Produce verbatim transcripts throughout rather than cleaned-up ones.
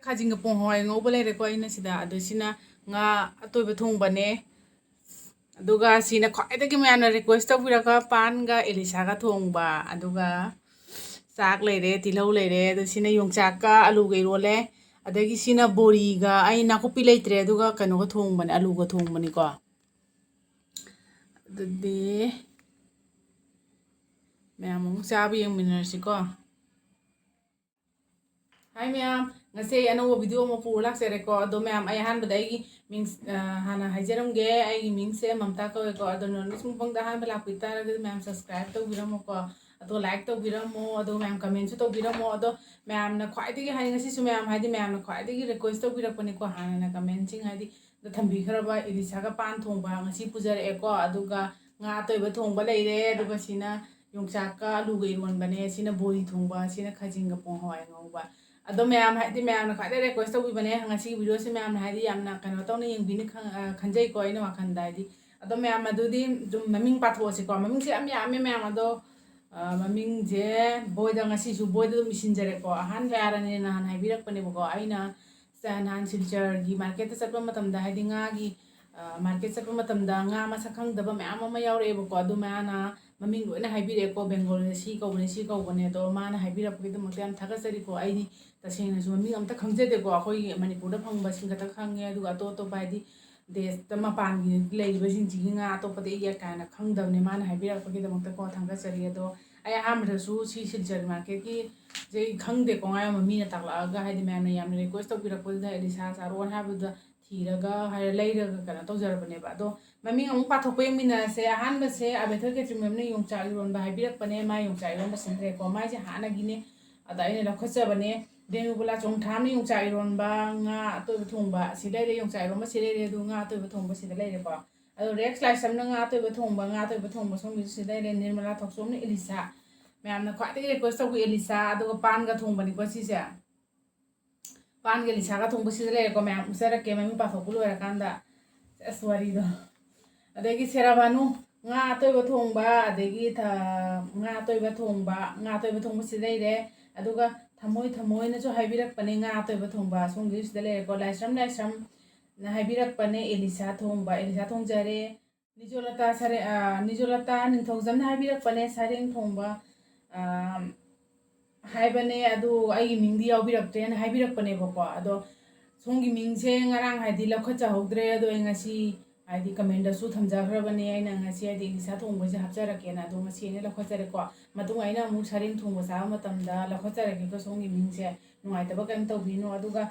ꯈꯥꯖꯤꯡꯒ ꯄꯣꯡ ꯍꯋꯥꯏ ꯉꯧꯕ ꯂꯩꯔꯦꯀꯣ ꯑꯩꯅ ꯁꯤꯗ꯫ ꯑꯗꯣ ꯁꯤꯅ ꯉꯥ ꯑꯇꯣꯏꯕ ꯊꯣꯡꯕꯅꯦ꯫ ꯑꯗꯨꯒ ꯁꯤꯅ ꯈ꯭ꯋꯥꯏꯗꯒꯤ ꯃꯌꯥꯝꯅ request ꯇꯧꯕꯤꯔꯒ ꯄꯥꯟꯒ ꯑꯦꯂꯤꯁꯥꯒ ꯊꯣꯡꯕ꯫ ꯑꯗꯨꯒ ꯆꯥꯛ ꯂꯩꯔꯦ, ꯇꯤꯜꯍꯧ ꯂꯩꯔꯦ꯫ ꯑꯗꯣ ꯁꯤꯅ ꯌꯣꯡꯆꯥꯛꯀ ꯑꯂꯨꯒ ꯏꯔꯣꯜꯂꯦ꯫ ꯑꯗꯒꯤ ꯁꯤꯅ ꯕꯣꯔꯤꯒ, ꯑꯩ ꯅꯥꯀꯨꯞꯄꯤ ꯂꯩꯇ꯭ꯔꯦ, ꯑꯗꯨꯒ ꯀꯩꯅꯣꯒ ꯊꯣꯡꯕꯅꯦ, ꯑꯂꯨꯒ ꯊꯣꯡꯕꯅꯤꯀꯣ꯫ ꯑꯗꯨꯗꯤ ꯃꯌꯥꯝ ꯑꯃꯨꯛ ꯆꯥꯕ ꯌꯦꯡꯃꯤꯟꯅꯔꯁꯤꯀꯣ꯫ ꯍꯥꯏ ꯃꯌꯥꯝ, ꯉꯁꯤ ꯑꯩ ꯑꯅꯧꯕ video ꯑꯃ ꯄꯨꯔ ꯂꯥꯛꯆꯔꯦꯀꯣ꯫ ꯑꯗꯣ ꯃꯌꯥꯝ, ꯑꯩ ꯑꯍꯥꯟꯕꯗ ꯑꯩꯒꯤ ꯃꯤꯡ, ꯑ, ꯍꯥꯟꯅ ꯍꯥꯏꯖꯔꯝꯒꯦ꯫ ꯑꯩꯒꯤ ꯃꯤꯡꯁꯦ ꯃꯝꯇꯥ ꯀꯧꯋꯦꯀꯣ꯫ ꯑꯗꯣ ꯅꯣꯔꯠ ꯏꯁ ꯃꯨꯛꯕꯥꯡꯗ ꯑꯍꯥꯟꯕ ꯂꯥꯛꯄꯤ ꯇꯥꯔꯒꯗꯤ ꯃꯌꯥꯝ subscribe ꯇꯧꯕꯤꯔꯝꯃꯣꯀꯣ꯫ ꯑꯗꯣ like ꯇꯧꯕꯤꯔꯝꯃꯣ꯫ ꯑꯗꯣ ꯃꯌꯥꯝ commentꯁꯨ ꯇꯧꯕꯤꯔꯝꯃꯣ꯫ ꯑꯗꯣ ꯃꯌꯥꯝꯅ ꯈ꯭ꯋꯥꯏꯗꯒꯤ, ꯍꯥꯏꯗꯤ ꯉꯁꯤꯁꯨ ꯃꯌꯥꯝ, ꯍꯥꯏꯗꯤ ꯃꯌꯥꯝꯅ ꯈ꯭ꯋꯥꯏꯗꯒꯤ request ꯇꯧꯕꯤꯔꯛꯄꯅꯤꯀꯣ꯫ ꯍꯥꯟꯅꯅ commentꯁꯤꯡ, ꯍꯥꯏꯗꯤ ꯗ ꯊꯝꯕꯤꯈ꯭ꯔꯕ ꯑꯦꯂꯤꯁꯥꯒ ꯄꯥꯟ ꯊꯣꯡꯕ ꯉꯁꯤ ꯄꯨꯖꯔꯛꯑꯦꯀꯣ꯫ ꯑꯗꯨꯒ ꯉꯥ ꯑꯇꯣꯏꯕ ꯊꯣꯡꯕ ꯂꯩꯔꯦ꯫ ꯑꯗꯨꯒ ꯁꯤꯅ ꯌꯣꯡꯆꯥꯛꯀ ꯑꯂꯨꯒ ꯏꯔꯣꯟꯕꯅꯦ꯫ ꯁꯤꯅ ꯕꯣꯔꯤ ꯊꯣꯡꯕ꯫ ꯁꯤꯅ ꯈꯥꯖꯤꯡꯒ ꯄꯣꯡ ꯍꯋꯥꯏ ꯉꯧꯕ꯫ ꯑꯗꯣ ꯃꯌꯥꯝ, ꯍꯥꯏꯗꯤ ꯃꯌꯥꯝꯅ ꯈ꯭ꯋꯥꯏꯗꯩ request ꯇꯧꯕꯤꯕꯅꯦ ꯉꯁꯤꯒꯤ videoꯁꯦ꯫ ꯃꯌꯥꯝꯅ ꯍꯥꯏꯗꯤ ꯌꯥꯝꯅ ꯀꯩꯅꯣ ꯇꯧꯅ ꯌꯦꯡꯕꯤꯅꯤ ꯈꯪ-, ꯑ, ꯈꯟꯖꯩꯀꯣ ꯑꯩꯅ ꯋꯥꯈꯜꯗ꯫ ꯍꯥꯏꯗꯤ ꯑꯗꯣ ꯃꯌꯥꯝ ꯑꯗꯨꯗꯤ ꯑꯗꯨꯝ ꯃꯃꯤꯡ ꯄꯥꯊꯣꯛꯑꯁꯤꯀꯣ꯫ ꯃꯃꯤꯡꯁꯦ ꯌꯥꯝ ꯌꯥꯝꯃꯦ ꯃꯌꯥꯝ꯫ ꯑꯗꯣ, ꯑ, ꯃꯃꯤꯡꯁꯦ ꯕꯣꯏꯗ, ꯉꯁꯤꯁꯨ ꯕꯣꯏꯗ ꯑꯗꯨꯝ ꯏꯁꯤꯟꯖꯔꯦꯀꯣ꯫ ꯑꯍꯥꯟꯕ ꯌꯥꯔꯅꯤ ꯅꯍꯥꯟ ꯍꯥꯏꯕꯤꯔꯛꯄꯅꯦꯕꯀꯣ꯫ ꯑꯩꯅ ꯁ-, ꯅꯍꯥꯟ ꯁꯤꯜꯆꯔꯒꯤ marketꯇ ꯆꯠꯄ ꯃꯇꯝꯗ, ꯍꯥꯏꯗꯤ ꯉꯥꯒꯤ, ꯑ, market ꯆꯠꯄ ꯃꯇꯝꯗ ꯉꯥ ꯃꯁꯛ ꯈꯪꯗꯕ ꯃꯌꯥꯝ ꯑꯃ ꯌꯥꯎꯔꯛꯑꯦꯕꯀꯣ꯫ ꯑꯗꯨ ꯃꯥꯅ ꯃꯃꯤꯡ ꯂꯣꯏꯅ ꯍꯥꯏꯕꯤꯔꯛꯑꯦꯀꯣ, ꯕꯦꯡꯒꯣꯂꯤꯗ ꯁꯤ ꯀꯧꯕꯅꯦ, ꯁꯤ ꯀꯧꯕꯅꯦ꯫ ꯑꯗꯣ ꯃꯥꯅ ꯍꯥꯏꯕꯤꯔꯛꯄꯒꯤꯗꯃꯛꯇ ꯌꯥꯝ ꯊꯥꯒꯠꯆꯔꯤꯀꯣ꯫ ꯑꯩꯗꯤ ꯇꯁꯦꯡꯅꯁꯨ ꯃꯃꯤꯡ ꯑꯝꯇ ꯈꯪꯖꯗꯦꯀꯣ꯫ ꯑꯩꯈꯣꯏꯒꯤ ꯃꯅꯤꯄꯨꯔꯗ ꯐꯪꯕꯁꯤꯡ ꯈꯛꯇ ꯈꯪꯉꯦ꯫ ꯑꯗꯨꯒ ꯑꯇꯣꯞ ꯑꯇꯣꯞꯄ, ꯍꯥꯏꯗꯤ ꯗꯦꯁꯇ ꯃꯄꯥꯟꯒꯤ ꯂꯩꯔꯤꯕꯁꯤꯡꯁꯤꯒꯤ ꯉꯥ ꯑꯇꯣꯞꯄꯗꯤ ꯑꯩ ꯀꯥ ꯍꯦꯟꯅ ꯈꯪꯗꯕꯅꯦ꯫ ꯃꯥꯅ ꯍꯥꯏꯕꯤꯔꯛꯄꯒꯤꯗꯃꯛꯇꯀꯣ ꯊꯥꯒꯠꯆꯔꯤ꯫ ꯑꯗꯣ ꯑꯩ ꯑꯍꯥꯟꯕꯗꯁꯨ ꯁꯤ ꯁꯤꯜꯆꯔ marketꯀꯤ ꯁꯦ ꯑꯩ ꯈꯪꯗꯦꯀꯣ꯫ ꯉꯥ ꯌꯣꯟꯕ ꯃꯤꯅ ꯇꯥꯛꯂꯛꯑꯒ, ꯍꯥꯏꯗꯤ ꯃꯌꯥꯝꯅ ꯌꯥꯝꯅ request ꯇꯧꯕꯤꯔꯛꯄꯗꯨꯗ ꯑꯦꯂꯤꯁꯥ ꯆꯥꯔꯣꯅ ꯍꯥꯏꯕꯗꯨꯗ ꯊꯤꯔꯒ, ꯍꯥꯏꯔ ꯂꯩꯔꯒ ꯀꯩꯅꯣ ꯇꯧꯖꯔꯕꯅꯦꯕ꯫ ꯑꯗꯣ ꯃꯃꯤꯡ ꯑꯃꯨꯛ ꯄꯥꯊꯣꯛꯄ ꯌꯦꯡꯃꯤꯟꯅꯔꯁꯦ꯫ ꯑꯍꯥꯟꯕꯁꯦ ꯑꯕꯦꯊꯣꯏ ꯈꯦꯇ꯭ꯔꯤꯃꯌꯨꯝꯅ ꯌꯣꯡꯆꯥꯛ ꯏꯔꯣꯟꯕ ꯍꯥꯏꯕꯤꯔꯛꯄꯅꯦ꯫ ꯃꯥ ꯌꯣꯡꯆꯥꯛ ꯏꯔꯣꯟꯕ ꯁꯤꯟꯈ꯭ꯔꯦꯀꯣ꯫ ꯃꯥꯏꯁꯦ ꯍꯥꯟꯅꯒꯤꯅꯦ꯫ ꯑꯗ ꯑꯩꯅ ꯂꯧꯈꯠꯆꯕꯅꯦ꯫ ꯕꯦꯅꯨꯒꯣꯂꯥ ꯆꯣꯡꯊꯥꯝꯅ ꯌꯣꯡꯆꯥꯛ ꯏꯔꯣꯟꯕ, ꯉꯥ ꯑꯇꯣꯏꯕ ꯊꯣꯡꯕ ꯁꯤ ꯂꯩꯔꯦ꯫ ꯌꯣꯡꯆꯥꯛ ꯏꯔꯣꯟꯕ ꯁꯤ ꯂꯩꯔꯦ꯫ ꯑꯗꯨ ꯉꯥ ꯑꯇꯣꯏꯕ ꯊꯣꯡꯕ ꯁꯤꯗ ꯂꯩꯔꯦꯀꯣ꯫ ꯑꯗꯣ ꯔꯦꯛꯁ ꯂꯥꯏꯁ꯭ꯔꯝꯅ ꯉꯥ ꯑꯇꯣꯏꯕ ꯊꯣꯡꯕ, ꯉꯥ ꯑꯇꯣꯏꯕ ꯊꯣꯡꯕ ꯁꯣꯝꯒꯤꯁꯨ ꯁꯤꯗ ꯂꯩꯔꯦ꯫ ꯅꯤꯔꯃꯂꯥ ꯊꯣꯛꯆꯣꯝꯅ ꯏꯂꯤꯁꯥ꯫ ꯃꯌꯥꯝꯅ ꯈ꯭ꯋꯥꯏꯗꯒꯤ request ꯇꯧꯕ ꯏꯂꯤꯁꯥ꯫ ꯑꯗꯨꯒ ꯄꯥꯟꯒ ꯊꯣꯡꯕꯅꯤꯀꯣ ꯁꯤꯁꯦ꯫ ꯄꯥꯟꯒ ꯏꯂꯤꯁꯥꯒ ꯊꯣꯡꯕ ꯁꯤꯗ ꯂꯩꯔꯦꯀꯣ꯫ ꯃꯌꯥꯝ ꯎꯠꯆꯔꯛꯀꯦ ꯃꯃꯤꯡ ꯄꯥꯊꯣꯛꯄ ꯂꯣꯏꯔꯀꯥꯟꯗ꯫ ꯑꯁ, ꯋꯥꯔꯤꯗꯣ꯫ ꯑꯗꯒꯤ ꯁꯦꯔꯥꯕꯥꯅꯨ, ꯉꯥ ꯑꯇꯣꯏꯕ ꯊꯣꯡꯕ, ꯑꯗꯒꯤ ꯊ-, ꯉꯥ ꯑꯇꯣꯏꯕ ꯊꯣꯡꯕ, ꯉꯥ ꯑꯇꯣꯏꯕ ꯊꯣꯡꯕ ꯁꯤ ꯂꯩꯔꯦ꯫ ꯑꯗꯨꯒ ꯊꯃꯣꯏ ꯊꯃꯣꯏꯅꯁꯨ ꯍꯥꯏꯕꯤꯔꯛꯄꯅꯦ, ꯉꯥ ꯑꯇꯣꯏꯕ ꯊꯣꯡꯕ꯫ ꯁꯣꯝꯒꯤꯁꯨ ꯁꯤꯗ ꯂꯩꯔꯦꯀꯣ, ꯂꯥꯏꯁ꯭ꯔꯝ ꯂꯥꯏꯁ꯭ꯔꯝꯅ ꯍꯥꯏꯕꯤꯔꯛꯄꯅꯦ, ꯑꯦꯂꯤꯁꯥ ꯊꯣꯡꯕ꯫ ꯑꯦꯂꯤꯁꯥ ꯊꯣꯡꯖꯔꯦ꯫ ꯅꯤꯖꯣꯂꯇꯥ ꯁꯔꯦ-, ꯑ, ꯅꯤꯖꯣꯂꯇꯥ ꯅꯤꯡꯊꯧꯖꯝꯅ ꯍꯥꯏꯕꯤꯔꯛꯄꯅꯦ, ꯁꯔꯦꯡ ꯊꯣꯡꯕ, ꯑ, ꯍꯥꯏꯕꯅꯦ, ꯑꯗꯨ ꯑꯩꯒꯤ ꯃꯤꯡꯗꯤ ꯌꯥꯎꯕꯤꯔꯛꯇ꯭ꯔꯦꯅ ꯍꯥꯏꯕꯤꯔꯛꯄꯅꯦꯕꯀꯣ꯫ ꯑꯗꯣ ꯁꯣꯝꯒꯤ ꯃꯤꯡꯁꯦ ꯉꯔꯥꯡ ꯍꯥꯏꯗꯤ ꯂꯧꯈꯠꯆꯍꯧꯗ꯭ꯔꯦ, ꯑꯗꯣ ꯑꯩ ꯉꯁꯤ ꯍꯥꯏꯗꯤ comment-ꯇꯁꯨ ꯊꯝꯖꯈ꯭ꯔꯕꯅꯦ, ꯑꯩꯅ ꯉꯁꯤ ꯍꯥꯏꯗꯤ ꯑꯦꯂꯤꯁꯥ ꯊꯣꯡꯕꯁꯦ ꯍꯥꯞꯆꯔꯛꯀꯦꯅ꯫ ꯑꯗꯣ ꯉꯁꯤ ꯑꯩꯅ ꯂꯧꯈꯠꯆꯔꯦꯀꯣ꯫ ꯃꯇꯨꯡ ꯑꯩꯅ ꯑꯃꯨꯛ ꯁꯔꯦꯡ ꯊꯣꯡꯕ ꯆꯥꯕ ꯃꯇꯝꯗ ꯂꯧꯈꯠꯆꯔꯛꯀꯦꯀꯣ ꯁꯣꯝꯒꯤ ꯃꯤꯡꯁꯦ꯫ ꯅꯨꯡꯉꯥꯏꯇꯕ ꯀꯩꯝ ꯇꯧꯕꯤꯅꯨ꯫ ꯑꯗꯨꯒ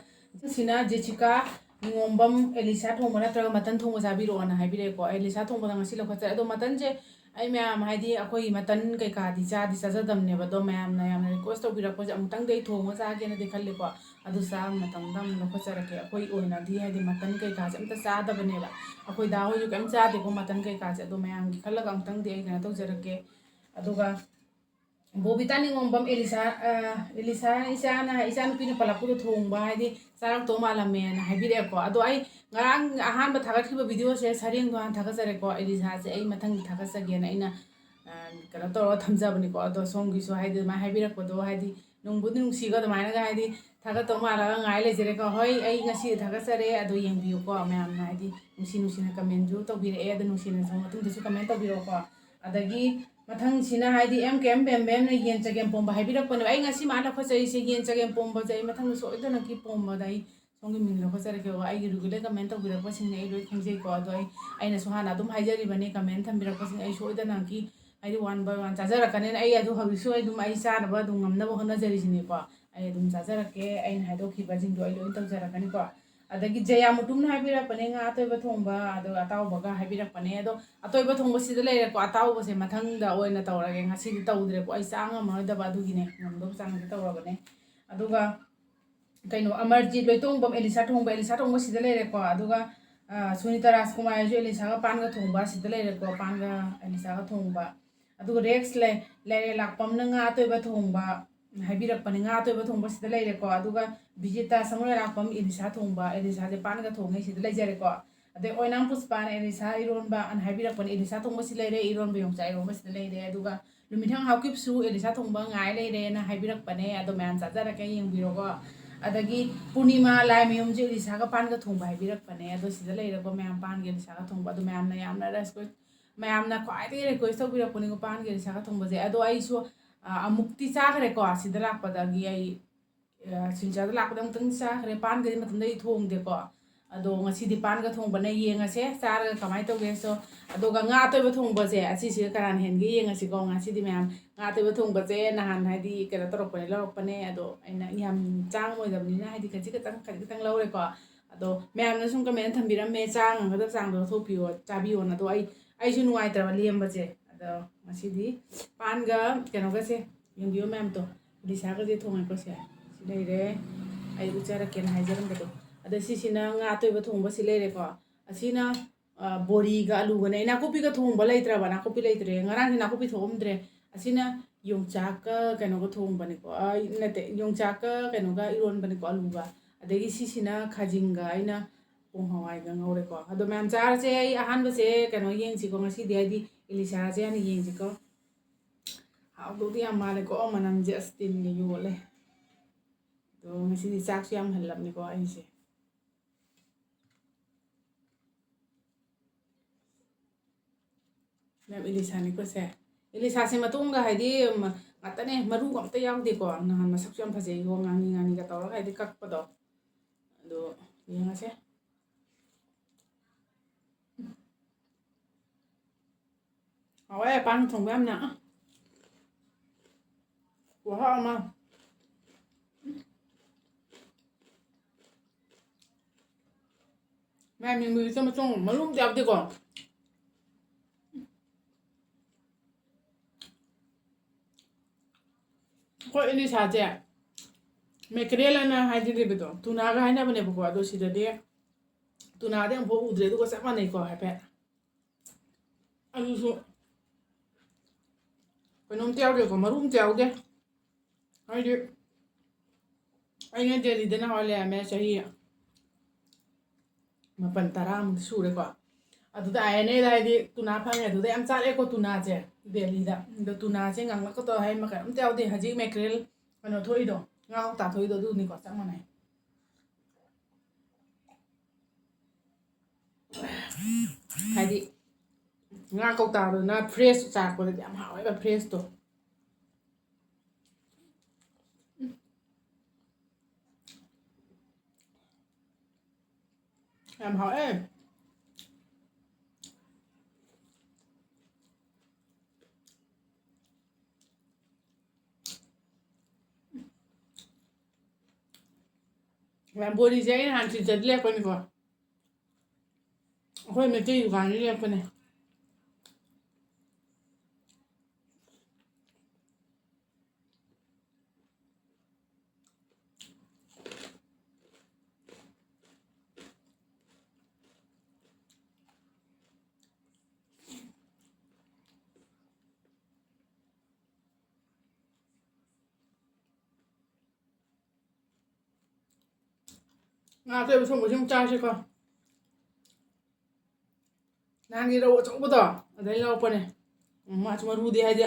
ꯁꯤꯅ ꯖꯦꯁꯤꯀꯥ ꯅꯤꯉꯣꯝꯕꯝ, "ꯑꯦꯂꯤꯁꯥ ꯊꯣꯡꯕ ꯅꯠꯇ꯭ꯔꯒ ꯃꯇꯟ ꯊꯣꯡꯕ ꯆꯥꯕꯤꯔꯛꯑꯣꯅ" ꯍꯥꯏꯕꯤꯔꯛꯑꯦꯀꯣ꯫ ꯑꯦꯂꯤꯁꯥ ꯊꯣꯡꯕꯗ ꯉꯁꯤ ꯂꯧꯈꯠꯆꯔꯦ꯫ ꯑꯗꯣ ꯃꯇꯟꯁꯦ ꯑꯩ ꯃꯌꯥꯝ ꯍꯥꯏꯗꯤ ꯑꯩꯈꯣꯏ ꯃꯇꯟ ꯀꯩꯀꯥꯗꯤ ꯆꯥꯗꯤ ꯆꯥꯖꯗꯕꯅꯦꯕ, ꯑꯗꯣ ꯃꯌꯥꯝꯅ ꯌꯥꯝꯅ request ꯇꯧꯕꯤꯔꯛꯄꯁꯦ ꯑꯃꯨꯛꯇꯪꯗꯤ ꯑꯩ ꯊꯣꯡꯉ ꯆꯥꯒꯦꯅꯗꯤ ꯈꯜꯂꯤꯀꯣ꯫ ꯑꯗꯨ ꯆꯥꯕ ꯃꯇꯝꯗ ꯑꯃꯨꯛ ꯂꯧꯈꯠꯆꯔꯛꯀꯦ꯫ ꯑꯩꯈꯣꯏ ꯑꯣꯏꯅꯗꯤ ꯍꯥꯏꯗꯤ ꯃꯇꯟ ꯀꯩꯀꯥꯁꯦ ꯑꯝꯇ ꯆꯥꯗꯕꯅꯦꯕ꯫ ꯑꯩꯈꯣꯏ ꯗꯥ ꯍꯣꯏꯁꯨ ꯀꯩꯝ ꯆꯥꯗꯦꯀꯣ ꯃꯇꯟ ꯀꯩꯀꯥꯁꯦ꯫ ꯑꯗꯣ ꯃꯌꯥꯝꯒꯤ ꯈꯜꯂꯒ ꯑꯃꯨꯛꯇꯪꯗꯤ ꯑꯩ ꯀꯩꯅꯣ ꯇꯧꯖꯔꯛꯀꯦ꯫ ꯑꯗꯨꯒ ꯕꯣꯕꯤꯇꯥ ꯅꯤꯉꯣꯝꯕꯝ, "ꯑꯦꯂꯤꯁꯥ, ꯑ, ꯑꯦꯂꯤꯁꯥ ꯏꯆꯥꯅ, ꯏꯆꯥꯅꯨꯄꯤꯅ ꯄꯜꯂꯛꯄꯗꯣ ꯊꯣꯡꯕ ꯍꯥꯏꯗꯤ ꯆꯥꯔꯛꯇꯧ ꯃꯥꯜꯂꯝꯃꯦꯅ" ꯍꯥꯏꯕꯤꯔꯛꯑꯦꯀꯣ꯫ ꯑꯗꯣ ꯑꯩ ꯉꯔꯥꯡ ꯑꯍꯥꯟꯕ ꯊꯥꯒꯠꯈꯤꯕ video-ꯁꯦ ꯁꯔꯦꯡꯗꯣ ꯍꯥꯟꯅ ꯊꯥꯒꯠꯆꯔꯦꯀꯣ꯫ ꯑꯦꯂꯤꯁꯥꯁꯦ ꯑꯩ ꯃꯊꯪꯒꯤ ꯊꯥꯒꯠꯆꯒꯦꯅ ꯑꯩꯅ, ꯑ, ꯀꯩꯅꯣ ꯇꯧꯔꯒ ꯊꯝꯖꯕꯅꯤꯀꯣ꯫ ꯑꯗꯣ ꯁꯣꯝꯒꯤꯁꯨ ꯍꯥꯏꯗꯤ ꯑꯗꯨꯃꯥꯏꯅ ꯍꯥꯏꯕꯤꯔꯛꯄꯗꯣ ꯍꯥꯏꯗꯤ ꯅꯨꯡꯕꯨꯗꯤ ꯅꯨꯡꯁꯤꯀꯣ, ꯑꯗꯨꯃꯥꯏꯅꯒ ꯍꯥꯏꯗꯤ ꯊꯥꯒꯠꯇꯧ ꯃꯥꯜꯂꯒ ꯉꯥꯏ ꯂꯩꯖꯔꯦꯀꯣ꯫ ꯍꯣꯏ, ꯑꯩ ꯉꯁꯤ ꯊꯥꯒꯠꯆꯔꯦ, ꯑꯗꯣ ꯌꯦꯡꯕꯤꯌꯨꯀꯣ ꯃꯌꯥꯝꯅ ꯍꯥꯏꯗꯤ ꯅꯨꯡꯁꯤ ꯅꯨꯡꯁꯤꯅ comment-ꯁꯨ ꯇꯧꯕꯤꯔꯛꯑꯦ, ꯑꯗꯣ ꯅꯨꯡꯁꯤꯅꯁꯨ ꯃꯇꯨꯡꯗꯁꯨ comment ꯇꯧꯕꯤꯔꯛꯑꯣꯀꯣ꯫ ꯑꯗꯒꯤ ꯃꯊꯪꯁꯤꯅ ꯍꯥꯏꯗꯤ M K M ꯕꯦꯝꯕꯦꯝꯅ ꯌꯦꯟ ꯆꯒꯦꯝ ꯄꯣꯝꯕ ꯍꯥꯏꯕꯤꯔꯛꯄꯅꯦꯕ꯫ ꯑꯩ ꯉꯁꯤ ꯃꯥꯅ ꯂꯧꯈꯠꯆꯔꯤꯁꯦ ꯌꯦꯟ ꯆꯒꯦꯝ ꯄꯣꯝꯕꯁꯦ ꯑꯩ ꯃꯊꯪꯗ ꯁꯣꯏꯗꯅꯀꯤ ꯄꯣꯝꯕꯗ ꯑꯩ ꯁꯣꯝꯒꯤ ꯃꯤꯡ ꯂꯧꯈꯠꯆꯔꯛꯀꯦꯕ꯫ ꯑꯩꯒꯤ regular comment ꯇꯧꯕꯤꯔꯛꯄꯁꯤꯡꯅꯦ ꯑꯩ ꯂꯣꯏ ꯈꯪꯖꯩꯀꯣ꯫ ꯑꯗꯣ ꯑꯩ, ꯑꯩꯅꯁꯨ ꯍꯥꯟꯅ ꯑꯗꯨꯝ ꯍꯥꯏꯖꯔꯤꯕꯅꯦ, comment ꯊꯝꯕꯤꯔꯛꯄꯁꯤꯡ ꯑꯩ ꯁꯣꯏꯗꯅꯀꯤ ꯍꯥꯏꯗꯤ one by one ꯆꯥꯖꯔꯛꯀꯅꯤꯅ ꯑꯩ ꯑꯗꯨ ꯍꯧꯖꯤꯛꯁꯨ ꯑꯩ ꯑꯗꯨꯝ ꯑꯩ ꯆꯥꯅꯕ ꯑꯗꯨꯝ ꯉꯝꯅꯕ ꯍꯣꯠꯅꯖꯔꯤꯁꯤꯅꯦꯀꯣ꯫ ꯑꯩ ꯑꯗꯨꯝ ꯆꯥꯖꯔꯛꯀꯦ, ꯑꯩꯅ ꯍꯥꯏꯗꯣꯛꯈꯤꯕꯁꯤꯡꯗꯣ ꯑꯩ ꯂꯣꯏ ꯇꯧꯖꯔꯛꯀꯅꯤꯀꯣ꯫ ꯑꯗꯒꯤ ꯖꯌꯥ ꯃꯨꯇꯨꯝꯅ ꯍꯥꯏꯕꯤꯔꯛꯄꯅꯦ, ꯉꯥ ꯑꯇꯣꯏꯕ ꯊꯣꯡꯕ, ꯑꯗꯨꯒ ꯑꯇꯥꯎꯕꯒ ꯍꯥꯏꯕꯤꯔꯛꯄꯅꯦ꯫ ꯑꯗꯣ ꯑꯇꯣꯏꯕ ꯊꯣꯡꯕꯁꯤꯗ ꯂꯩꯔꯦꯀꯣ, ꯑꯇꯥꯎꯕꯁꯦ ꯃꯊꯪꯗ ꯑꯣꯏꯅ ꯇꯧꯔꯒꯦ, ꯉꯁꯤꯗꯤ ꯇꯧꯗ꯭ꯔꯦꯀꯣ, ꯑꯩ ꯆꯥ ꯉꯝꯃꯔꯣꯏꯗꯕ, ꯑꯗꯨꯒꯤꯅꯦ ꯉꯝꯗꯕ ꯆꯥꯡꯁꯦ ꯇꯧꯔꯕꯅꯦ꯫ ꯑꯗꯨꯒ ꯀꯩꯅꯣ, ꯑꯃꯔꯖꯤꯠ ꯂꯣꯏꯇꯣꯡꯕꯝ, ꯑꯦꯂꯤꯁꯥ ꯊꯣꯡꯕ, ꯑꯦꯂꯤꯁꯥ ꯊꯣꯡꯕ ꯁꯤꯗ ꯂꯩꯔꯦꯀꯣ꯫ ꯑꯗꯨꯒ, ꯑ, ꯁꯨꯅꯤꯇꯥ ꯔꯥꯖꯀꯨꯃꯥꯔꯁꯨ ꯑꯦꯂꯤꯁꯥꯒ ꯄꯥꯟꯒ ꯊꯣꯡꯕ ꯁꯤꯗ ꯂꯩꯔꯦꯀꯣ, ꯄꯥꯟꯒ ꯑꯦꯂꯤꯁꯥꯒ ꯊꯣꯡꯕ꯫ ꯑꯗꯨꯒ ꯔꯦꯛꯁ ꯂꯩ-, ꯂꯩꯔꯦ ꯂꯥꯛꯄꯝꯅ ꯉꯥ ꯑꯇꯣꯏꯕ ꯊꯣꯡꯕ ꯍꯥꯏꯕꯤꯔꯛꯄꯅꯦ, ꯉꯥ ꯑꯇꯣꯏꯕ ꯊꯣꯡꯕ ꯁꯤꯗ ꯂꯩꯔꯦꯀꯣ꯫ ꯑꯗꯨꯒ ꯕꯤꯖꯤꯇꯥ ꯁꯃꯨꯔꯥꯏ ꯂꯥꯛꯄꯝ ꯑꯦꯂꯤꯁꯥ ꯊꯣꯡꯕ, ꯑꯦꯂꯤꯁꯥꯁꯦ ꯄꯥꯟꯒ ꯊꯣꯡꯉꯦ ꯁꯤꯗ ꯂꯩꯖꯔꯦꯀꯣ꯫ ꯑꯗꯩ ꯑꯣꯏꯅꯥꯝ ꯄꯨꯁꯄꯥꯅ ꯑꯦꯂꯤꯁꯥ ꯏꯔꯣꯟꯕ ꯑꯅ ꯍꯥꯏꯕꯤꯔꯛꯄꯅꯦ, ꯑꯦꯂꯤꯁꯥ ꯊꯣꯡꯕ ꯁꯤ ꯂꯩꯔꯦ, ꯏꯔꯣꯟꯕ ꯌꯣꯡꯆꯥꯛ ꯏꯔꯣꯟꯕ ꯁꯤꯗ ꯂꯩꯔꯦ꯫ ꯑꯗꯨꯒ ꯅꯨꯃꯤꯠꯊꯪ ꯍꯥꯎꯀꯤꯞꯁꯨ ꯑꯦꯂꯤꯁꯥ ꯊꯣꯡꯕ ꯉꯥꯏ ꯂꯩꯔꯦꯅ ꯍꯥꯏꯕꯤꯔꯛꯄꯅꯦ꯫ ꯑꯗꯣ ꯃꯌꯥꯝ ꯆꯥꯖꯔꯛꯀꯦ, ꯌꯦꯡꯕꯤꯔꯣꯀꯣ꯫ ꯑꯗꯒꯤ ꯄꯨꯔꯅꯤꯃꯥ ꯂꯥꯏ ꯃꯌꯨꯝꯁꯦ ꯑꯦꯂꯤꯁꯥꯒ ꯄꯥꯟꯒ ꯊꯣꯡꯕ ꯍꯥꯏꯕꯤꯔꯛꯄꯅꯦ꯫ ꯑꯗꯣ ꯁꯤꯗ ꯂꯩꯔꯦꯀꯣ ꯃꯌꯥꯝ, ꯄꯥꯟꯒ ꯑꯦꯂꯤꯁꯥꯒ ꯊꯣꯡꯕ꯫ ꯑꯗꯣ ꯃꯌꯥꯝꯅ ꯌꯥꯝꯅ ꯔꯦꯁꯀ꯭ꯋꯦꯁ ꯃꯌꯥꯝꯅ ꯈ꯭ꯋꯥꯏꯗꯒꯤ ꯔꯤꯀ꯭ꯋꯦꯁ ꯇꯧꯕꯤꯔꯛꯄꯅꯤꯀꯣ ꯄꯥꯟꯒ ꯑꯦꯂꯤꯁꯥꯒ ꯊꯣꯡꯕꯁꯦ꯫ ꯑꯗꯣ ꯑꯩꯁꯨ, ꯑ, ꯑꯃꯨꯛꯇꯤ ꯆꯥꯈ꯭ꯔꯦꯀꯣ ꯁꯤꯗ ꯂꯥꯛꯄꯗꯒꯤ꯫ ꯑꯩ, ꯑ, ꯁꯤꯜꯆꯔꯗ ꯂꯥꯛꯄꯗ ꯑꯃꯨꯛꯇꯪ ꯆꯥꯈ꯭ꯔꯦ꯫ ꯄꯥꯟꯒꯗꯤ ꯃꯇꯝꯗ ꯑꯩ ꯊꯣꯡꯗꯦꯀꯣ꯫ ꯑꯗꯣ ꯉꯁꯤꯗꯤ ꯄꯥꯟꯒ ꯊꯣꯡꯕꯅ ꯌꯦꯡꯉꯁꯦ, ꯆꯥꯔꯒ ꯀꯃꯥꯏꯅ ꯇꯧꯒꯦꯁꯣ꯫ ꯑꯗꯨꯒ ꯉꯥ ꯑꯇꯣꯏꯕ ꯊꯣꯡꯕꯁꯦ ꯑꯁꯤꯁꯤꯒ ꯀꯅꯥꯅ ꯍꯦꯟꯒꯦ ꯌꯦꯡꯉꯁꯤꯀꯣ꯫ ꯉꯁꯤꯗꯤ ꯃꯌꯥꯝ ꯉꯥ ꯑꯇꯣꯏꯕ ꯊꯣꯡꯕꯁꯦ ꯅꯍꯥꯟ ꯍꯥꯏꯗꯤ ꯀꯩꯅꯣ ꯇꯧꯔꯛꯄꯅꯦ, ꯂꯧꯔꯛꯄꯅꯦ꯫ ꯑꯗꯣ ꯑꯩꯅ ꯌꯥꯝ ꯆꯥꯡ ꯑꯣꯏꯗꯕꯅꯤꯅ ꯍꯥꯏꯗꯤ ꯈꯖꯤꯛ ꯈꯛꯇꯪ, ꯈꯖꯤꯛ ꯈꯛꯇꯪ ꯂꯧꯔꯦꯀꯣ꯫ ꯑꯗꯣ ꯃꯌꯥꯝꯅ ꯁꯨꯝ ꯀꯃꯦꯟ ꯊꯝꯕꯤꯔꯝꯃꯦ, ꯆꯥꯡ ꯑꯃꯗ ꯆꯥꯡꯗꯣ ꯂꯧꯊꯣꯛꯄꯤꯌꯣ, ꯆꯥꯕꯤꯌꯣꯅ꯫ ꯑꯗꯣ ꯑꯩ, ꯑꯩꯁꯨ ꯅꯨꯡꯉꯥꯏꯇ꯭ꯔꯕ ꯂꯦꯝꯕꯁꯦ꯫ ꯑꯗꯣ ꯉꯁꯤꯗꯤ ꯄꯥꯟꯒ ꯀꯩꯅꯣꯒꯁꯦ ꯌꯦꯡꯕꯤꯌꯣ ꯃꯌꯥꯝꯗꯣ, ꯎꯗꯤꯁꯥꯒꯁꯦ ꯊꯣꯡꯉꯦꯀꯣ꯫ ꯁꯦ ꯁꯤ ꯂꯩꯔꯦ, ꯑꯩ ꯎꯠꯆꯔꯛꯀꯦꯅ ꯍꯥꯏꯖꯔꯝꯕꯗꯣ꯫ ꯑꯗ ꯁꯤꯁꯤꯅ ꯉꯥ ꯑꯇꯣꯏꯕ ꯊꯣꯡꯕ ꯁꯤ ꯂꯩꯔꯦꯀꯣ꯫ ꯑꯁꯤꯅ, ꯑ, ꯕꯣꯔꯤꯒ ꯑꯂꯨꯒꯅꯦ꯫ ꯑꯩ ꯅꯥꯀꯨꯞꯄꯤꯒ ꯊꯣꯡꯕ ꯂꯩꯇ꯭ꯔꯕ, ꯅꯥꯀꯨꯞꯄꯤ ꯂꯩꯇ꯭ꯔꯦ, ꯉꯔꯥꯡꯁꯦ ꯅꯥꯀꯨꯞꯄꯤ ꯊꯣꯛꯑꯝꯗ꯭ꯔꯦ꯫ ꯑꯁꯤꯅ ꯌꯣꯡꯆꯥꯛꯀ ꯀꯩꯅꯣꯒ ꯊꯣꯡꯕꯅꯤꯀꯣ, ꯑ, ꯅꯠꯇꯦ, ꯌꯣꯡꯆꯥꯛꯀ ꯀꯩꯅꯣꯒ ꯏꯔꯣꯟꯕꯅꯤꯀꯣ, ꯑꯂꯨꯒ꯫ ꯑꯗꯒꯤ ꯁꯤꯁꯤꯅ ꯈꯥꯖꯤꯡꯒ ꯑꯩꯅ ꯄꯣꯡ ꯍꯋꯥꯏꯒ ꯉꯧꯔꯦꯀꯣ꯫ ꯑꯗꯣ ꯃꯌꯥꯝ ꯆꯥꯔꯁꯦ꯫ ꯑꯩ ꯑꯍꯥꯟꯕꯁꯦ ꯀꯩꯅꯣ ꯌꯦꯡꯁꯤꯀꯣ ꯉꯁꯤꯗꯤ, ꯍꯥꯏꯗꯤ ꯏꯂꯤꯁꯥꯁꯦ ꯍꯥꯟꯅ ꯌꯦꯡꯁꯤꯀꯣ꯫ ꯍꯥꯎꯗꯧꯗꯤ ꯌꯥꯝ ꯃꯥꯜꯂꯦꯀꯣ, ꯃꯅꯝꯁꯦ ꯑꯁ ꯇꯤꯟꯒ ꯌꯣꯠꯂꯦ꯫ ꯑꯗꯣ ꯉꯁꯤꯗꯤ ꯆꯥꯛꯁꯨ ꯌꯥꯝ ꯍꯜꯂꯕꯅꯤꯀꯣ ꯑꯩꯁꯦ꯫ ꯃꯦꯝ ꯏꯂꯤꯁꯥꯅꯤꯀꯣ ꯁꯦ꯫ ꯏꯂꯤꯁꯥꯁꯦ ꯃꯇꯣꯡꯒ ꯍꯥꯏꯗꯤ ꯃ-, ꯉꯥꯛꯇꯅꯦ, ꯃꯔꯨꯒ ꯑꯝꯇ ꯌꯥꯎꯗꯦꯀꯣ꯫ ꯅꯍꯥꯟ ꯃꯁꯛꯁꯨ ꯌꯥꯝ ꯐꯖꯩꯀꯣ, ꯉꯥꯡꯂꯤ ꯉꯥꯡꯂꯤꯒ ꯇꯧꯔꯒ ꯍꯥꯏꯗꯤ ꯀꯛꯄꯗꯣ꯫ ꯑꯗꯣ ꯌꯦꯡꯉꯁꯦ꯫ ꯍꯥꯎꯋꯦ ꯄꯥꯟ ꯊꯣꯡꯕ ꯌꯥꯝꯅ꯫ ꯈꯨꯍꯥꯎ ꯑꯃ꯫ ꯃꯌꯥꯝ ꯌꯦꯡꯕꯤꯌꯨꯁꯦ, ꯃꯇꯣꯡ ꯃꯔꯨ ꯑꯝꯇ ꯌꯥꯎꯗꯦꯀꯣ꯫ ꯑꯩꯈꯣꯏ ꯏꯂꯤꯁꯥꯁꯦ ꯃꯦꯀꯔꯦꯜ ꯑꯅ ꯍꯥꯏꯗꯤ ꯂꯩꯕꯗꯣ, ꯇꯨꯅꯥꯒ ꯍꯥꯏꯅꯕꯅꯦꯕꯀꯣ꯫ ꯑꯗꯣ ꯁꯤꯗꯗꯤ ꯇꯨꯅꯥꯗꯤ ꯑꯃꯨꯛꯐꯥꯎ ꯎꯗ꯭ꯔꯦ, ꯑꯗꯨꯒ ꯆꯞ ꯃꯥꯟꯅꯩꯀꯣ ꯍꯥꯏꯐꯦꯠ꯫ ꯑꯗꯨꯁꯨ ꯀꯩꯅꯣꯝꯇ ꯌꯥꯎꯗꯦꯀꯣ, ꯃꯔꯨ ꯑꯝꯇ ꯌꯥꯎꯗꯦ꯫ ꯍꯥꯏꯗꯤ ꯑꯩꯅ ꯗꯦꯜꯂꯤꯗ ꯅꯍꯥꯟꯋꯥꯏ ꯂꯩꯔꯝꯃꯦ, ꯆꯍꯤ ꯃꯥꯄꯟ ꯇꯔꯥꯃꯨꯛꯇꯤ ꯁꯨꯔꯦꯀꯣ꯫ ꯑꯗꯨꯗ ꯑꯥꯏ ꯑꯦꯟ ꯑꯦꯗ ꯍꯥꯏꯗꯤ ꯇꯨꯅꯥ ꯐꯪꯉꯦ, ꯑꯗꯨꯗ ꯌꯥꯝ ꯆꯥꯔꯛꯑꯦꯀꯣ ꯇꯨꯅꯥꯁꯦ꯫ ꯗꯦꯜꯂꯤꯗ꯫ ꯑꯗꯣ ꯇꯨꯅꯥꯁꯦ ꯉꯥꯡꯂꯛꯀꯗꯧ ꯍꯥꯏ ꯃꯈꯜ ꯑꯝꯇ ꯌꯥꯎꯗꯦ꯫ ꯍꯧꯖꯤꯛ ꯃꯦꯀ꯭ꯔꯦꯜ ꯀꯩꯅꯣ ꯊꯣꯛꯏꯗꯣ, ꯉꯥ ꯀꯧꯇꯥ ꯊꯣꯛꯏꯗꯣ ꯑꯗꯨꯅꯤꯀꯣ, ꯆꯞ ꯃꯥꯟꯅꯩ꯫ ꯍꯥꯏꯗꯤ ꯉꯥ ꯀꯧꯇꯥꯗꯨꯅ ꯐ꯭ꯔꯦꯁ ꯆꯥꯔꯛꯄꯗꯗꯤ ꯌꯥꯝ ꯍꯥꯎꯋꯦꯕ, ꯐ꯭ꯔꯦꯁꯇꯣ꯫ ꯌꯥꯝ ꯍꯥꯎꯋꯦ꯫ ꯕꯣꯔꯤꯁꯦ ꯑꯩ ꯅꯍꯥꯟ ꯁꯤꯗꯗꯤ ꯂꯩꯔꯛꯄꯅꯤꯀꯣ꯫ ꯑꯩꯈꯣꯏ ꯃꯩꯇꯩ ꯗꯨꯀꯥꯟꯗꯒꯤ ꯂꯩꯔꯛꯄꯅꯦ꯫ ꯉꯥ ꯑꯇꯣꯏꯕ ꯊꯣꯡꯕꯁꯤ ꯑꯃꯨꯛ ꯆꯥꯁꯤꯀꯣ꯫ ꯅꯍꯥꯟꯒꯤ ꯔꯧ ꯑꯆꯧꯕꯗꯣ ꯑꯗꯩ ꯂꯧꯔꯛꯄꯅꯦ꯫ ꯎꯝ, ꯃꯥꯁꯨ ꯃꯔꯨꯗꯤ ꯍꯥꯏꯗꯤ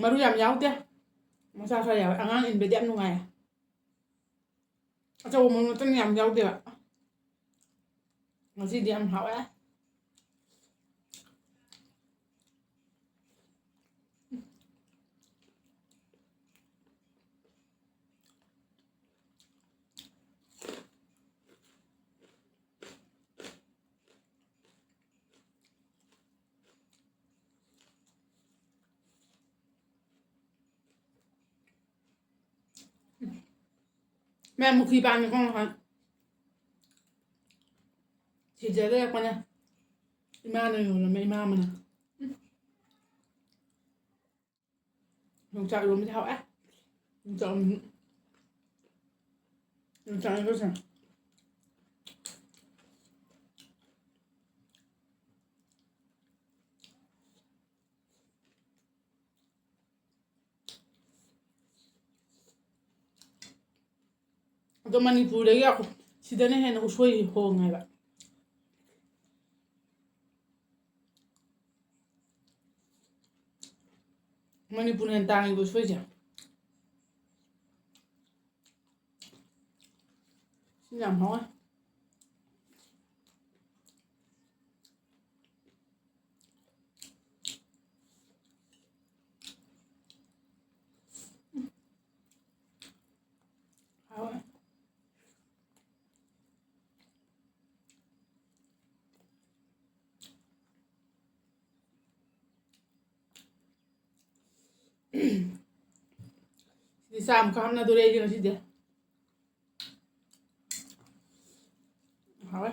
ꯃꯔꯨ ꯌꯥꯝ ꯌꯥꯎꯗꯦ, ꯃꯆꯥ ꯈꯔ ꯌꯥꯎꯋꯦ꯫ ꯑꯉꯥꯡ ꯏꯟꯕꯗꯤ ꯌꯥꯝ ꯅꯨꯡꯉꯥꯏꯌꯦ꯫ ꯑꯆꯧꯕ ꯃꯔꯨ ꯅꯠꯇꯅ ꯌꯥꯝ ꯌꯥꯎꯗꯦꯕ꯫ ꯉꯁꯤꯗꯤ ꯌꯥꯝ ꯍꯥꯎꯋꯦ꯫ ꯃꯌꯥꯝ ꯃꯨꯈꯤ ꯄꯥꯝꯃꯤꯀꯣ ꯉꯍꯥꯟ꯫ ꯁꯤꯗ ꯂꯩꯔꯛꯄꯅꯦ꯫ ꯏꯃꯥꯅ ꯌꯣꯜꯂꯝꯃꯦ, ꯏꯃꯥ ꯑꯃꯅ꯫ ꯌꯣꯡꯆꯥꯛ ꯏꯔꯣꯝꯕꯗꯤ ꯍꯥꯎꯋꯦ꯫ ꯌꯣꯡꯆꯥꯛ ꯏꯔꯣꯝꯕ-, ꯌꯣꯡꯆꯥꯛ ꯏꯔꯣꯝꯕꯁꯦ꯫ ꯑꯗꯣ ꯃꯅꯤꯄꯨꯔꯗꯒꯤ ꯑꯩꯈꯣꯏ ꯁꯤꯗꯅ ꯍꯦꯟꯅ ꯎꯁꯣꯏ ꯍꯣꯡꯉꯦꯕ꯫ ꯃꯅꯤꯄꯨꯔꯅ ꯍꯦꯟꯅ ꯇꯥꯡꯉꯤꯕ ꯎꯁꯣꯏꯁꯦ꯫ ꯁꯤ ꯌꯥꯝ ꯍꯥꯎꯋꯦ꯫ ꯍꯥꯎꯋꯦ꯫ ꯁꯤꯗꯤ ꯆꯥ ꯑꯃꯨꯛꯀ ꯍꯥꯞꯅꯗꯣꯔꯦ ꯑꯩꯁꯦ ꯉꯁꯤꯗꯤ꯫ ꯍꯥꯎꯋꯦ꯫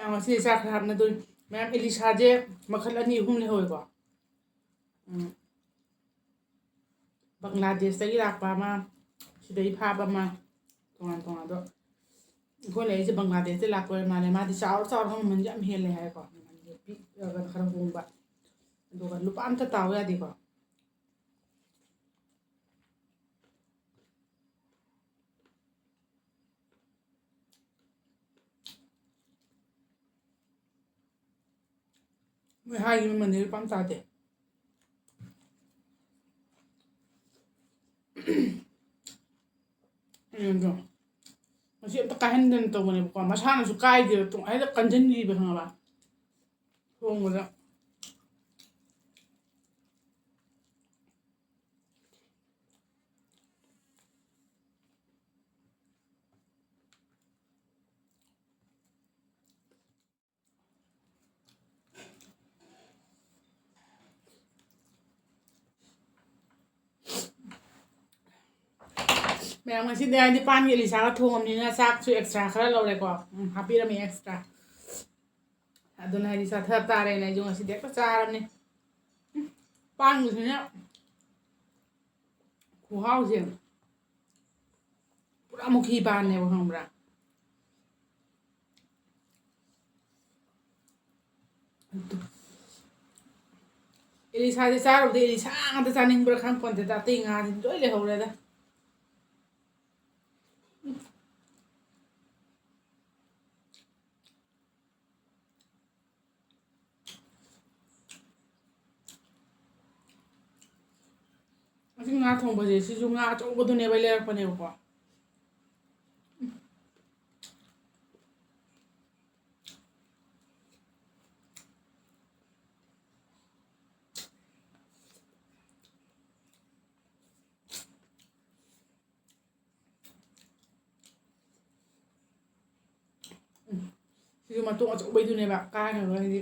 ꯑ, ꯉꯁꯤꯗꯤ ꯆꯥꯛ ꯈꯔ ꯍꯥꯞꯅꯗꯣꯏꯅꯤ꯫ ꯃꯌꯥꯝ, ꯏꯂꯤꯁꯥꯁꯦ ꯃꯈꯜ ꯑꯅꯤ ꯑꯍꯨꯝ ꯂꯩꯍꯧꯋꯦꯀꯣ꯫ ꯎꯝ꯫ ꯕꯪꯒ꯭ꯂꯥꯗꯦꯁꯇꯒꯤ ꯂꯥꯛꯄ ꯑꯃ, ꯁꯤꯗꯒꯤ ꯐꯥꯕ ꯑꯃ, ꯇꯣꯉꯥꯟ ꯇꯣꯉꯥꯟꯕ꯫ ꯑꯩꯈꯣꯏ ꯂꯩꯔꯤꯁꯦ ꯕꯪꯒ꯭ꯂꯥꯗꯦꯁꯇꯒꯤ ꯂꯥꯛꯄ ꯑꯣꯏꯔ ꯃꯥꯜꯂꯦ꯫ ꯃꯥꯗꯤ ꯆꯥꯎꯔ ꯆꯥꯎꯔꯒ ꯃꯃꯜꯁꯦ ꯌꯥꯝ ꯍꯦꯜꯂꯦ ꯍꯥꯏꯀꯣ꯫ ꯃꯃꯜꯁꯦ ꯄꯤꯛꯑꯒꯅ ꯈꯔ ꯍꯣꯡꯕ꯫ ꯑꯗꯨꯒ ꯂꯨꯄꯥ ꯑꯝꯇ ꯇꯥꯎ ꯌꯥꯗꯦꯀꯣ꯫ ꯃꯣꯏ ꯍꯥꯏꯒꯤ ꯃꯃꯜꯗꯤ ꯂꯨꯄꯥ ꯑꯃ ꯇꯥꯗꯦ꯫ ꯑꯗꯣ ꯃꯁꯤ ꯑꯝꯇ ꯀꯥꯏꯍꯟꯗꯅ ꯇꯧꯕꯅꯦꯕꯀꯣ, ꯃꯁꯥꯅꯁꯨ ꯀꯥꯏꯗꯦꯕ, ꯇꯣꯡ-, ꯍꯦꯛꯇ ꯀꯟꯁꯤꯟꯈꯤꯕ, ꯈꯪꯉꯕ? ꯊꯣꯡꯕꯗ꯫ ꯃꯌꯥꯝ, ꯉꯁꯤꯗꯤ ꯍꯥꯏꯗꯤ ꯄꯥꯟꯒ ꯏꯂꯤꯁꯥꯒ ꯊꯣꯡꯉꯕꯅꯤꯅ ꯆꯥꯛꯁꯨ extra ꯈꯔ ꯂꯧꯔꯦꯀꯣ꯫ ꯎꯝ, ꯍꯥꯞꯄꯤꯔꯝꯃꯦ extra꯫ ꯑꯗꯨꯅ ꯍꯥꯏꯗꯤ ꯆꯥꯊ ꯇꯥꯔꯦꯅ ꯑꯩꯁꯨ ꯉꯁꯤꯗꯤ ꯍꯦꯛꯇ ꯆꯥꯔꯕꯅꯤ꯫ ꯎꯝ, ꯄꯥꯟꯒꯤꯁꯤꯅ ꯈꯨꯍꯥꯎꯁꯦ ꯄꯨꯔꯥ ꯃꯨꯈꯤ ꯄꯥꯟꯅꯦꯕ, ꯈꯪꯕ꯭ꯔꯥ? ꯏꯂꯤꯁꯥꯁꯦ ꯆꯥꯔꯨꯕꯗ ꯏꯂꯤꯁꯥ ꯉꯥꯛꯇ ꯆꯥꯅꯤꯡꯕ꯭ꯔꯥ ꯈꯪꯄꯣꯟꯇꯦꯗ, ꯑꯇꯩ ꯉꯥꯁꯤꯗꯤ ꯂꯣꯏ ꯂꯩꯍꯧꯔꯦꯗ꯫ ꯑꯁꯤ ꯉꯥ ꯊꯣꯡꯕꯁꯦ, ꯁꯤꯁꯨ ꯉꯥ ꯑꯆꯧꯕꯗꯨꯅꯦꯕ ꯑꯩ ꯂꯩꯔꯛꯄꯅꯦꯕꯀꯣ꯫ ꯎꯝ꯫ ꯁꯤꯁꯨ ꯃꯇꯣꯡ ꯑꯆꯧꯕꯩꯗꯨꯅꯦꯕ ꯀꯥꯏꯅꯕ ꯍꯥꯏꯗꯤ꯫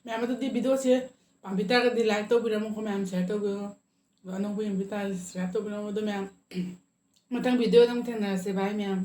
ꯃꯌꯥꯝ, ꯑꯗꯨꯗꯤ video ꯁꯦ ꯄꯥꯝꯕꯤ ꯇꯥꯔꯒꯗꯤ like ꯇꯧꯕꯤꯔꯝꯃꯨꯀꯣ ꯃꯌꯥꯝ, share ꯇꯧꯕꯤꯔꯣ꯫ ꯑꯗꯣ ꯑꯅꯧꯕ ꯌꯦꯡꯕꯤ ꯇꯥꯔꯒꯗꯤ subscribe ꯇꯧꯕꯤꯔꯝꯃꯣ꯫ ꯑꯗꯣ ꯃꯌꯥꯝ, ꯃꯊꯪ video ꯗ ꯑꯃꯨꯛ ꯊꯦꯡꯅꯔꯁꯦ꯫ Bye ꯃꯌꯥꯝ꯫